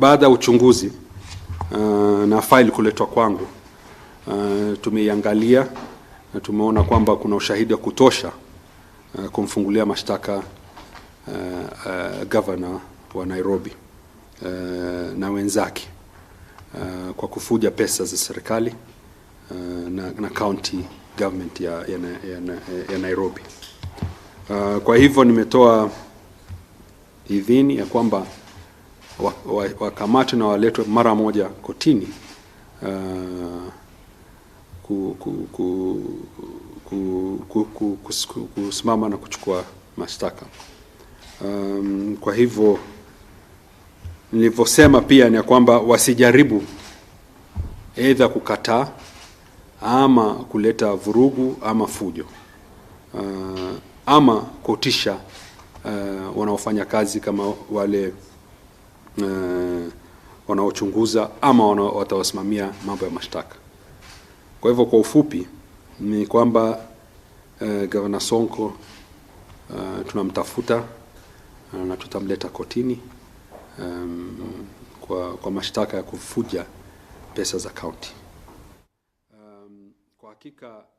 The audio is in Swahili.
Baada ya uchunguzi na faili kuletwa kwangu, tumeiangalia na tumeona kwamba kuna ushahidi wa kutosha kumfungulia mashtaka governor wa Nairobi na wenzake kwa kufuja pesa za serikali na county government ya Nairobi. Kwa hivyo nimetoa idhini ya kwamba wakamatwe na waletwe mara moja kotini ku, ku, ku, ku, ku, ku, kusimama na kuchukua mashtaka. Kwa hivyo nilivyosema pia ni ya kwamba wasijaribu aidha kukataa ama kuleta vurugu ama fujo ama kutisha wanaofanya kazi kama wale wanaochunguza ama watawasimamia mambo ya mashtaka. Kwa hivyo kwa ufupi ni kwamba Gavana Sonko tunamtafuta na tutamleta kotini kwa mashtaka ya kufuja pesa za county. Kwa hakika.